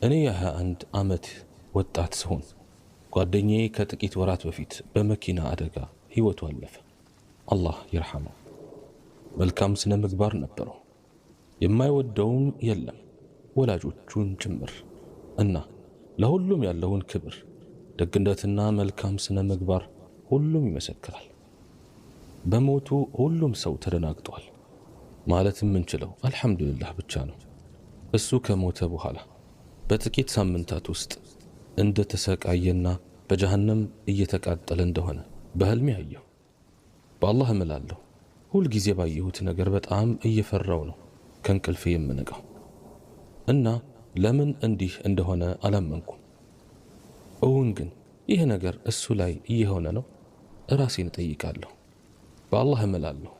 እኔ የ21 ዓመት ወጣት ስሆን ጓደኛዬ ከጥቂት ወራት በፊት በመኪና አደጋ ሕይወቱ አለፈ። አላህ ይርሐመው። መልካም ስነ ምግባር ነበረው። የማይወደውም የለም፣ ወላጆቹን ጭምር፣ እና ለሁሉም ያለውን ክብር፣ ደግነትና መልካም ስነ ምግባር ሁሉም ይመሰክራል። በሞቱ ሁሉም ሰው ተደናግጧል። ማለት የምንችለው አልሐምዱሊላህ ብቻ ነው። እሱ ከሞተ በኋላ በጥቂት ሳምንታት ውስጥ እንደ ተሰቃየና በጀሃነም እየተቃጠለ እንደሆነ በህልሜ አየሁ። በአላህ እምላለሁ፣ ሁልጊዜ ባየሁት ነገር በጣም እየፈራው ነው ከእንቅልፌ የምነቃው፣ እና ለምን እንዲህ እንደሆነ አላመንኩም። እውን ግን ይህ ነገር እሱ ላይ እየሆነ ነው? ራሴን እጠይቃለሁ። በአላህ እምላለሁ፣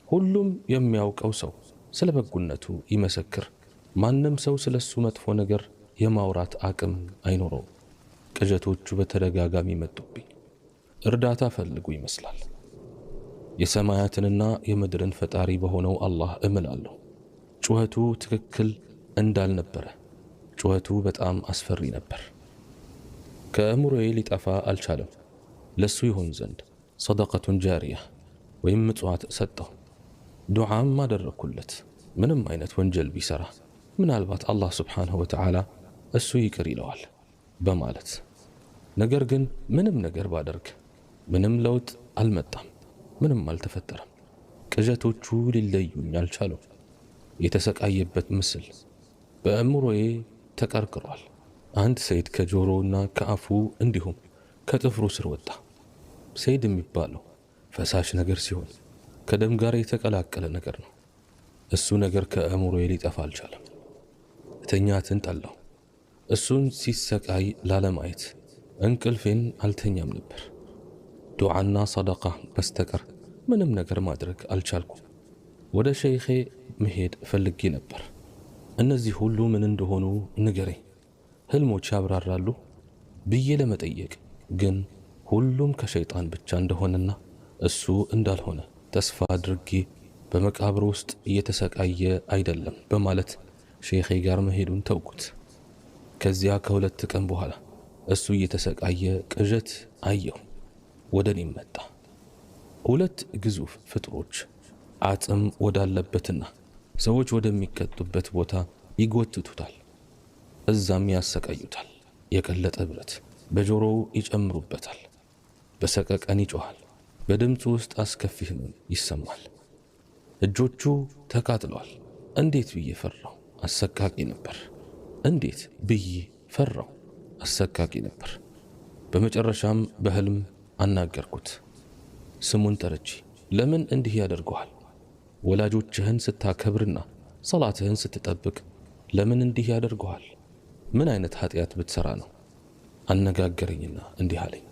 ሁሉም የሚያውቀው ሰው ስለ በጎነቱ ይመሰክር። ማንም ሰው ስለ እሱ መጥፎ ነገር የማውራት አቅም አይኖረውም። ቅዠቶቹ በተደጋጋሚ መጡብኝ። እርዳታ ፈልጉ ይመስላል። የሰማያትንና የምድርን ፈጣሪ በሆነው አላህ እምላለሁ፣ ጩኸቱ ትክክል እንዳልነበረ፣ ጩኸቱ በጣም አስፈሪ ነበር። ከአእምሮዬ ሊጠፋ አልቻለም። ለሱ ይሆን ዘንድ ሰደቀቱን ጃሪያ ወይም ምጽዋት ሰጠሁ። ዱዓም አደረግኩለት። ምንም አይነት ወንጀል ቢሰራ ምናልባት አላህ ስብሓንሁ ወተዓላ እሱ ይቅር ይለዋል በማለት። ነገር ግን ምንም ነገር ባደርግ ምንም ለውጥ አልመጣም። ምንም አልተፈጠረም። ቅዠቶቹ ሊለዩኝ አልቻሉም። የተሰቃየበት ምስል በአእምሮዬ ተቀርቅሯል። አንድ ሰይድ ከጆሮውና ከአፉ እንዲሁም ከጥፍሩ ስር ወጣ። ሰይድ የሚባለው ፈሳሽ ነገር ሲሆን ከደም ጋር የተቀላቀለ ነገር ነው። እሱ ነገር ከአእምሮዬ ሊጠፋ አልቻለም። እተኛትን ጠላሁ። እሱን ሲሰቃይ ላለማየት እንቅልፌን አልተኛም ነበር። ዱዓና ሰደቃ በስተቀር ምንም ነገር ማድረግ አልቻልኩም። ወደ ሸይኼ መሄድ ፈልጌ ነበር። እነዚህ ሁሉ ምን እንደሆኑ ንገረኝ፣ ህልሞች ያብራራሉ ብዬ ለመጠየቅ፣ ግን ሁሉም ከሸይጣን ብቻ እንደሆነና እሱ እንዳልሆነ ተስፋ አድርጌ በመቃብር ውስጥ እየተሰቃየ አይደለም በማለት ሼኼ ጋር መሄዱን ተውኩት። ከዚያ ከ2 ቀን በኋላ እሱ እየተሰቃየ ቅዠት አየሁ። ወደ እኔም መጣ። ሁለት ግዙፍ ፍጡሮች አጽም ወዳለበትና ሰዎች ወደሚቀጡበት ቦታ ይጎትቱታል። እዛም ያሰቃዩታል። የቀለጠ ብረት በጆሮው ይጨምሩበታል። በሰቀቀን ይጮኻል። በድምፁ ውስጥ አስከፊ ህመም ይሰማል። እጆቹ ተቃጥለዋል። እንዴት ብዬ ፈራው። አሰቃቂ ነበር። እንዴት ብዬ ፈራው። አሰቃቂ ነበር። በመጨረሻም በህልም አናገርኩት። ስሙን ጠርቼ ለምን እንዲህ ያደርገዋል? ወላጆችህን ስታከብርና ሰላትህን ስትጠብቅ ለምን እንዲህ ያደርገዋል? ምን አይነት ኃጢአት ብትሰራ ነው? አነጋገረኝና እንዲህ አለኝ።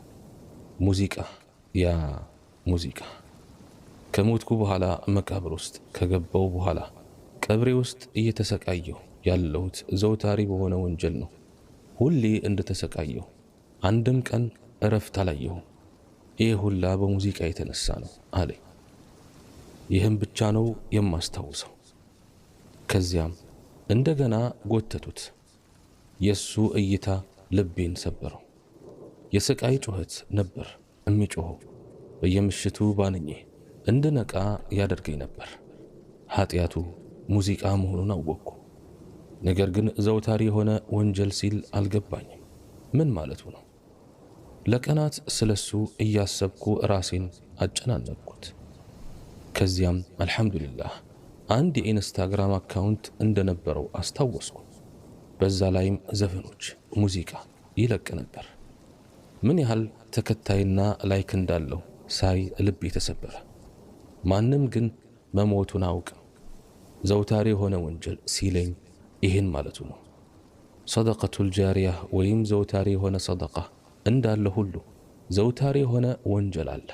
ሙዚቃ፣ ያ ሙዚቃ። ከሞትኩ በኋላ መቃብር ውስጥ ከገባው በኋላ ቀብሬ ውስጥ እየተሰቃየሁ ያለሁት ዘውታሪ በሆነ ወንጀል ነው። ሁሌ እንደተሰቃየሁ አንድም ቀን እረፍት አላየሁም። ይህ ሁላ በሙዚቃ የተነሳ ነው አለኝ። ይህም ብቻ ነው የማስታውሰው። ከዚያም እንደገና ጎተቱት። የሱ እይታ ልቤን ሰበረው። የስቃይ ጩኸት ነበር የሚጮኸው። በየምሽቱ ባንኜ እንድነቃ ያደርገኝ ነበር። ኃጢአቱ ሙዚቃ መሆኑን አወቅኩ። ነገር ግን ዘውታሪ የሆነ ወንጀል ሲል አልገባኝም። ምን ማለቱ ነው? ለቀናት ስለሱ እያሰብኩ ራሴን አጨናነቅኩት። ከዚያም አልሐምዱሊላህ አንድ የኢንስታግራም አካውንት እንደነበረው አስታወስኩ። በዛ ላይም ዘፈኖች፣ ሙዚቃ ይለቅ ነበር። ምን ያህል ተከታይና ላይክ እንዳለው ሳይ ልቤ ተሰበረ። ማንም ግን መሞቱን አውቅም። ዘውታሪ የሆነ ወንጀል ሲለኝ ይህን ማለቱ ነው። ሰደቀቱል ጃሪያ ወይም ዘውታሪ የሆነ ሰደቃ እንዳለ ሁሉ ዘውታሪ የሆነ ወንጀል አለ።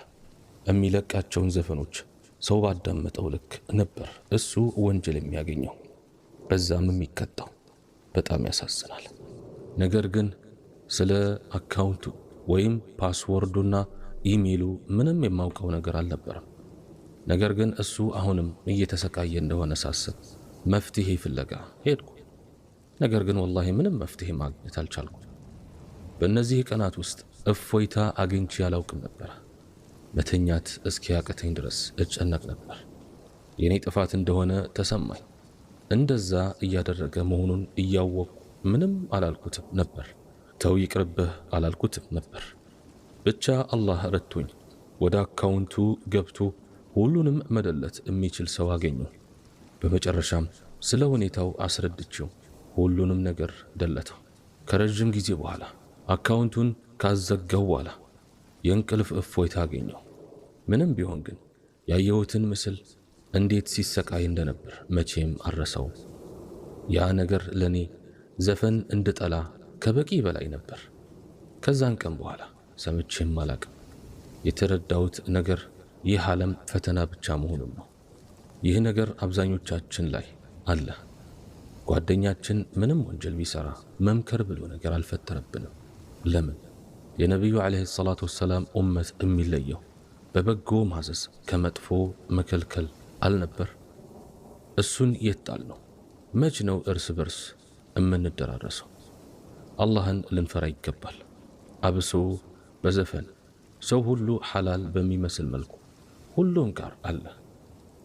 የሚለቃቸውን ዘፈኖች ሰው ባዳመጠው ልክ ነበር እሱ ወንጀል የሚያገኘው፣ በዛም የሚቀጣው። በጣም ያሳዝናል። ነገር ግን ስለ አካውንቱ ወይም ፓስወርዱና ኢሜሉ ምንም የማውቀው ነገር አልነበረም። ነገር ግን እሱ አሁንም እየተሰቃየ እንደሆነ ሳስብ መፍትሄ ፍለጋ ሄድኩ። ነገር ግን ወላሂ ምንም መፍትሄ ማግኘት አልቻልኩም። በእነዚህ ቀናት ውስጥ እፎይታ አግኝቼ አላውቅም ነበር። መተኛት እስኪያቅተኝ ድረስ እጨነቅ ነበር። የኔ ጥፋት እንደሆነ ተሰማኝ። እንደዛ እያደረገ መሆኑን እያወቅኩ ምንም አላልኩትም ነበር። ተው ይቅርብህ አላልኩትም ነበር። ብቻ አላህ ረድቶኝ ወደ አካውንቱ ገብቶ ሁሉንም መደለት የሚችል ሰው አገኘሁ። በመጨረሻም ስለ ሁኔታው አስረድቼው ሁሉንም ነገር ደለተው። ከረዥም ጊዜ በኋላ አካውንቱን ካዘጋው በኋላ የእንቅልፍ እፎይታ አገኘሁ። ምንም ቢሆን ግን ያየሁትን ምስል እንዴት ሲሰቃይ እንደነበር መቼም አልረሳውም። ያ ነገር ለኔ ዘፈን እንድጠላ ከበቂ በላይ ነበር። ከዛን ቀን በኋላ ሰምቼም አላቅም። የተረዳሁት ነገር ይህ ዓለም ፈተና ብቻ መሆኑን ነው። ይህ ነገር አብዛኞቻችን ላይ አለ። ጓደኛችን ምንም ወንጀል ቢሰራ መምከር ብሎ ነገር አልፈጠረብንም። ለምን? የነቢዩ ዓለይሂ ሰላቱ ወሰላም ኡመት የሚለየው በበጎ ማዘዝ ከመጥፎ መከልከል አልነበር? እሱን የት ጣልነው? መች ነው እርስ በርስ እምንደራረሰው? አላህን ልንፈራ ይገባል። አብሶ በዘፈን ሰው ሁሉ ሐላል በሚመስል መልኩ ሁሉም ጋር አለ።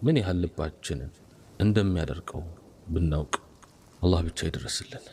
ምን ያህል ልባችንን እንደሚያደርቀው ብናውቅ። አላህ ብቻ ይድረስልን።